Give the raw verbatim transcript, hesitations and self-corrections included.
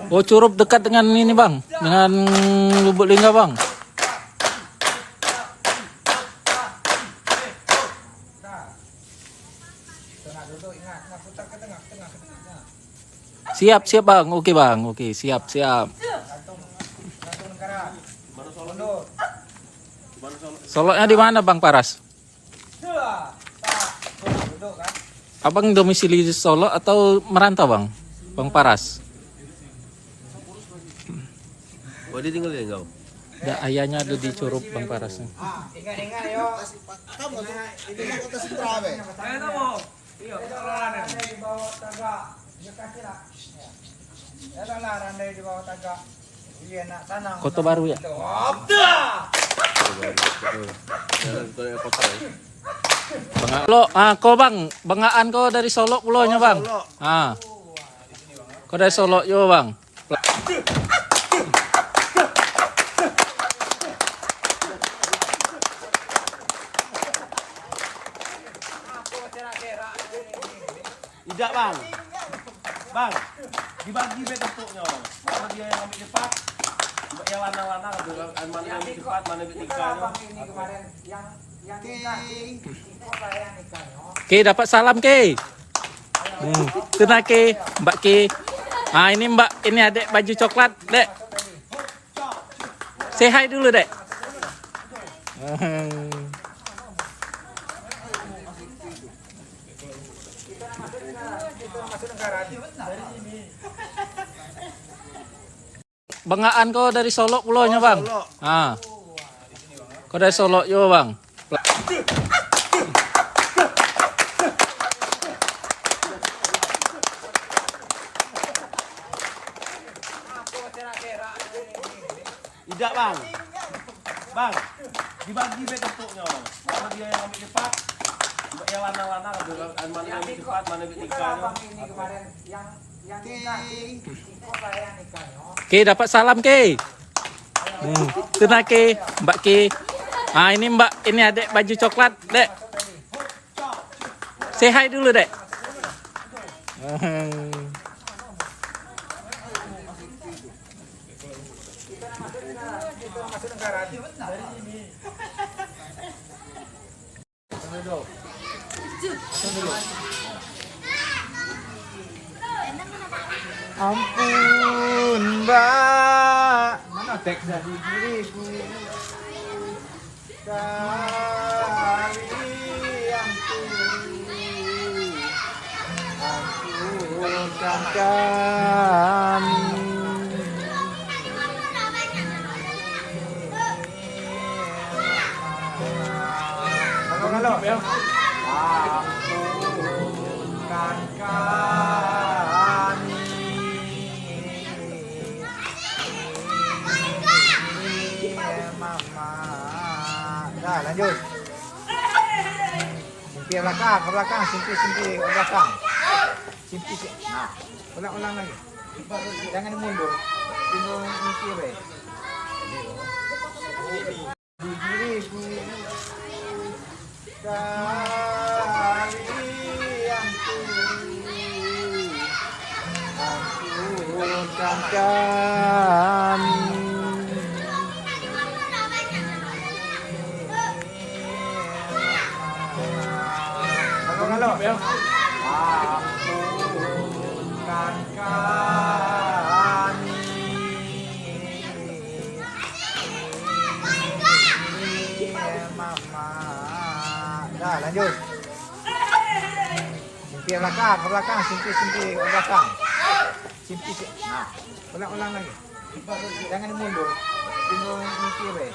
Oh, Curup dekat dengan ini, Bang, dengan Lubuk Lingga, Bang. Siap, siap, Bang. Oke, Bang. Oke, siap, siap. Soloknya di mana, Bang Paras? Abang domisili di Solok atau merantau, Bang? Bang Paras. Oh, dia tinggal di Enggau? Ya, ayahnya ada di Curup, Bang Paras. Ingat-ingat, yo. Kamu tu, ini kota Sentral, be. Iyo, randai di bawah tagak. Iyo, kasih lah. Iyo. Yalah, randai di bawah tagak. Iyo, nak tanang. Kota Baru, ya? Abda! Jalan ke kota, ya? Bangak. Solok, ah, ko, Bang, Bangakan ko dari Solok pulo nyo, Bang. Solok. Ah. Ko dari Solok juo, Bang. Idak, Bang. Bang, dibagi be tempuknyo, Bang. Mano dia yang ambil cepat, yang lanang-lanang tu, kan? Mano yang ambil cepat, mano yang ambil tingkanyo. Oke, dapat salam, Ke. Hmm. Tu nah, Ke, Mbak Ke. Ah, ini Mbak, ini adek baju coklat, Dek. Say hi dulu, Dek. Bangakan ko dari Solok pulo nyo, Bang? Solok. Ha. Ko dari Solok juo, Bang? Idak, Bang. Bang, dibagi be tempuknyo, Bang. Mano dia yang ambil cepat, yang lanang-lanang tu, kan? Mano yang ambil cepat, mano yang ambil tingkanyo. Oke. Ke, dapat salam, Ke. Hmm. Tu nah, Ke, Mbak Ke. Ah, ini Mbak, ini adek baju coklat, Dek. Say hi dulu, Dek. Ampun, Mbak. Mano teks dari diriku? Kali ampun, ampunkan kami. Kalau, kalau. Ampunkan kami. Dah, lanjut. Simpih belakang, ke belakang, simpih, simpih ke belakang. Simpih, si-, nah, ulang, ulang lagi. Jangan mundur. Tinggal simpih, be. Di diriku. Kali ampun, ampunkan kami. Kalau, kalau. Ampunkan kami. Dah, lanjut. Simpih belakang, ke belakang, simpih, simpih ke belakang. Simpih, si-, nah, ulang, ulang lagi. Jangan mundur. Tinggal simpih, be.